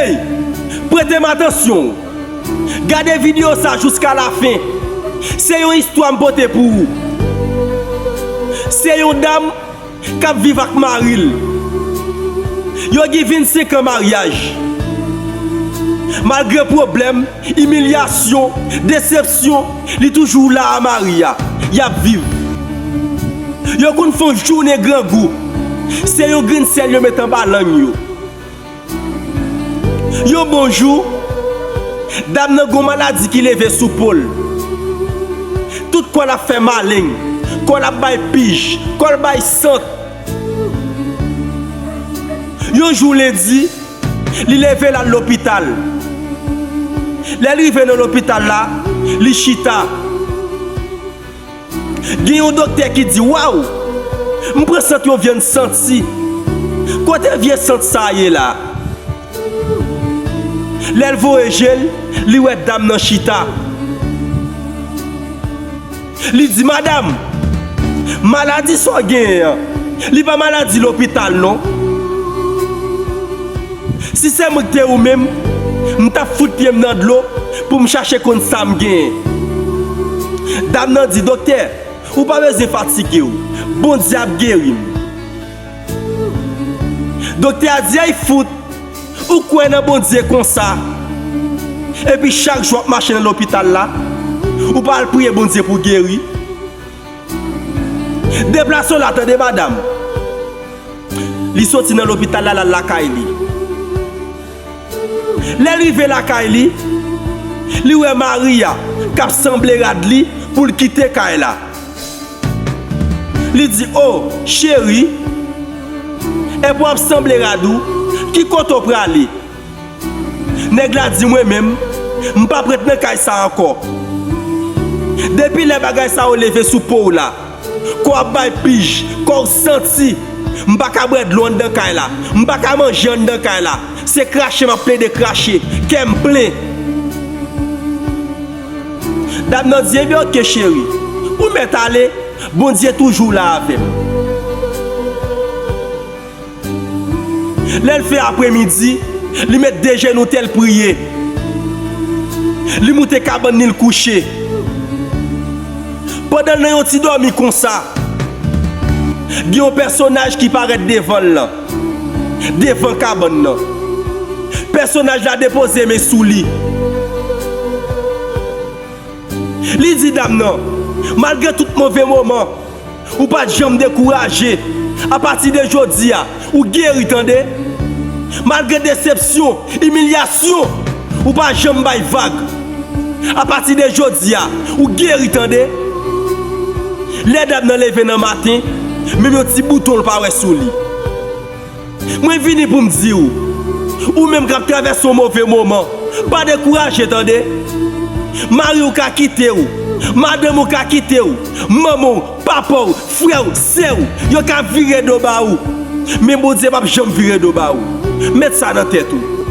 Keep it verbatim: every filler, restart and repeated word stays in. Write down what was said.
Hey! Prete m atansyon w. Gade videyo sa jiska lafen. Se yon istwa m pote pou ou. Se yon dam k ap viv ak mari l. Yo gen vennsenk an maryaj. Malgre pwoblèm, imilyasyon, desepsyon, li toujou la a mari a. Y ap viv. Yo konn fè yon jounen grangou. Se yon grenn sèl yo met anba lang yo. Yon bon jou, dam nan gon maladi ki leve sou po l. Tout kò l ap fè maleng, kò l ap bay pij, kò l bay sant. Yon jou lendi, li leve l al lopital. Lè l rive nan lopital la, li chita. Gen yon doktè ki di, "Waw! M pran sant yon vyann santi. Kote vye sant sa a ye la?" Lè l voye je l, li wè dam nan chita. Li di, "Madanm, maladi sa w genyen an, li pa maladi lopital non. Si se mwen ki te ou menm, m t ap fout pye m nan dlo pou m chache konn sa m genyen." Dam nan di, "Doktè, ou pa bezwen fatige w. Bondye ap geri m." Doktè a di, "Ay fout, ou kwè nan Bondye konsa? Epi chak jou w ap mache nan lopital la, ou pa al priye Bondye pou geri? Deplase w la tande, madanm." Li soti nan lopital la, l al lakay li. Lè l rive lakay li, li wè mari a k ap sanble rad li pou l kite kay la. Li di, "O, cheri, epi w ap sanble rad ou, ki kote w prale?" Nèg la di, "Mwen menm, m p ap ret nan kay sa ankò. Depi lè bagay sa yo leve sou po w la, kò w ap bay pij, kò w santi, m pa ka bwè dlo anndan kay la, m pa ka manje anndan kay la. Se krache m ap plede krache, kè m plen." Dam nan di, "Ebyen, oke, cheri. Ou mèt ale. Bondye toujou la avè m." Lè l fè apremidi, li met de jenou tè l priye. Li moute kabann li, l kouche. Pandan l nan yon ti dòmi konsa, gen yon pèsonaj ki parèt devan l lan, devan kabann nan. Pèsonaj la depoze men sou li. Li di dam nan, "Malgre tout move moman, ou pa t janm dekouraje. Apati de jodi a, ou geri, tande. Malgre desepsyon, imilyasyon, ou pa janm bay vag. Apati de jodi a, ou geri, tande." Lè dam nan leve nan maten, menm yon ti bouton l pa wè sou li. Mwen vini pou m di w, ou menm k ap travèse yon move moman, pa dekouraje, tande. Mari w ka kite w, madanm ou ka kite w, manman w, papa w, frè w, sè w, yo ka vire do ba ou. Men Bondye p ap janm vire do ba ou. Met sa nan tèt ou.